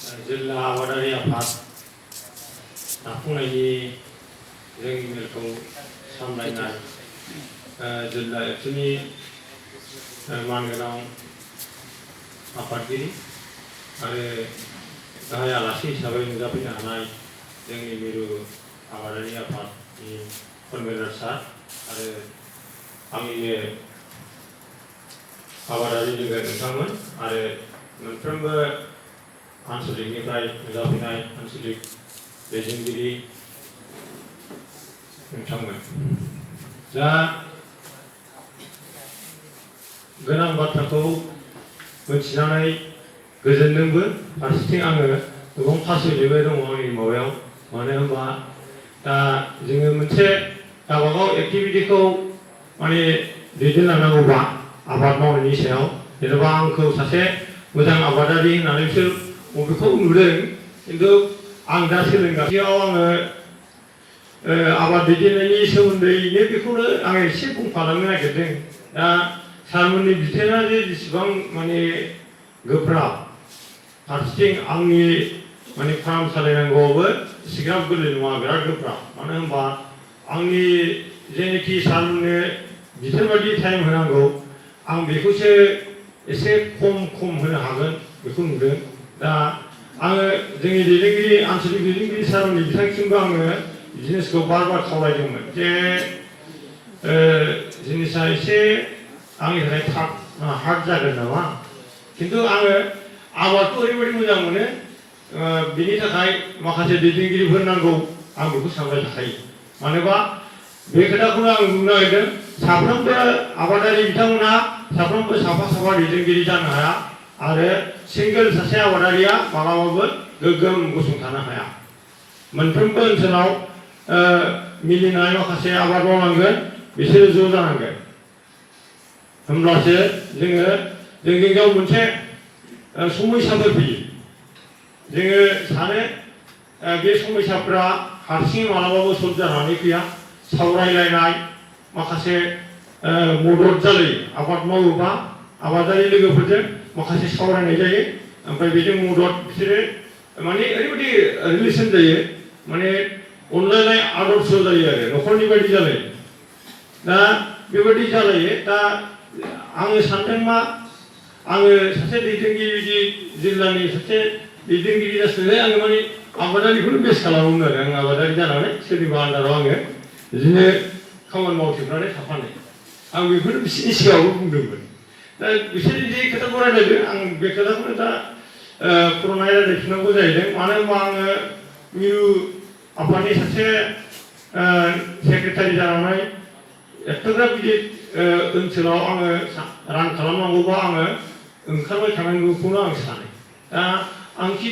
जिल्ला आबादारि आफाद दाफुंनायनि जोंनि मेलखौ सामलायनाय जिल्ला एबसुनि मानगोनां आफादगिरि आरो गाहाय आलासि हिसाबै नुजाफैनो हानाय जोंनि मिरु आबादारि आफादनि कनभेनार सार आरो आंनिनो आबादारि लोगो नोंथांमोन आरो मोनफ्रोमबो आनसलिकनिफ्राय नुजाफैनाय आनसलिक दैदेनगिरि नोंथांमोन दा गोनां बाथ्राखौ मिथिनानै गोजोनदोंबो फारसेथिं आङो गोबां फासयनोबो दङ आंनि माबायाव मानो होनबा दा जोङो मोनसे गावबागाव एक्टिभिटिखौ माने दैदेनलांनांगौबा आबाद मावनायनि सायाव जेनेबा आंखौ सासे मोजां आबादारि होननानै बिसोर बबेखौ नुदों खिन्थु आं दा सोलोंगासिनो आङो आबाद दैदेननायनि सोमोन्दैनो बेखौनो आं एसे बुंफालांनो नागिरदों दा सारमोननि बिथोना जे जेसेबां माने गोब्राब फारसेथिं आंनि माने फार्म सालायनांगौआवबो एसेग्राब गोरलै नङा बिराद गोब्राब मानो होनबा आंनि जेनोखि सारमोननो बिथोन बायदि टाइम होनांगौ आं बेखौसो एसे खम होनो हागोन बेखौ नुदों दा आङो जोंनि दैदेनगिरि आनसलिक दैदेनगिरि सारमोननि बिथांखिसिमबो आङो जिनिसखौ बार खावलायदोंमोन जे जिनिसा एसे आंनि थाखाय थाब हार्ड जागोन नामा खिन्थु आङो आबादखौ ओरैबायदि मोजां मोनो बिनि थाखाय माखासे दैदेनगिरिफोर नांगौ आं बेखौ सानबाय थाखायो मानोबा बे खोथाखौनो आं बुंनो नागिरदों साफ्रोमबो आबादारि बिथांमोनहा साफ्रोमबो साफा दैदेनगिरि जानो हाया आरो सिंगोल सासे आबादारिया मालाबाबो गोग्गोम गसंथानो हाया मोनफ्रोमबो ओनसोलाव मिलिनाय माखासे आबाद मावनांगोन बिसोरो ज' जानांगोन होमब्लासो जोङो जोंनि गेजेराव मोनसे समयसाफोर फैयो जोङो सानो बे समयसाफ्रा हारसिङै मालाबाबो सल्भ जानानै फैया सावरायलायनाय माखासे मदद जालायो आबाद मावोबा आबादारि लोगोफोरजों माखासे सावरायनाय जायो ओमफ्राय बेजों मदद बिसोरो माने ओरैबायदि रिलेसन जायो माने अनलायनाय आदर्श जायो आरो न'खरनि बायदि जालायो दा बेबायदि जालायो दा आङो सानदों मा आङो सासे दैदेनगिरि जिल्लानि सासे दैदेनगिरि जासिनानै आङो माने आबादारिखौनो बेस खालामोमोन आरो आं आबादारि जानानै सोरनिबा आन्दाराव आङो बिदिनो खामानि मावथिबनानै थाफानाय आं बेखौनो बिसोरनि सिगाङावबो बुंदोंमोन दा बिसोर जे खोथाखौ रायज्लायदों आं बे खोथाखौनो दा पुरनाय रायज्लायफिननांगौ जाहैदों मानो होनबा आङो मिरु आफादनि सासे सेक्रेटारि जानानै एथ'ग्राब गिदिर ओनसोलाव आङो रान खालामनांगौबा आङो ओंखारबाय थानांगौखौनो आं सानो दा आंखि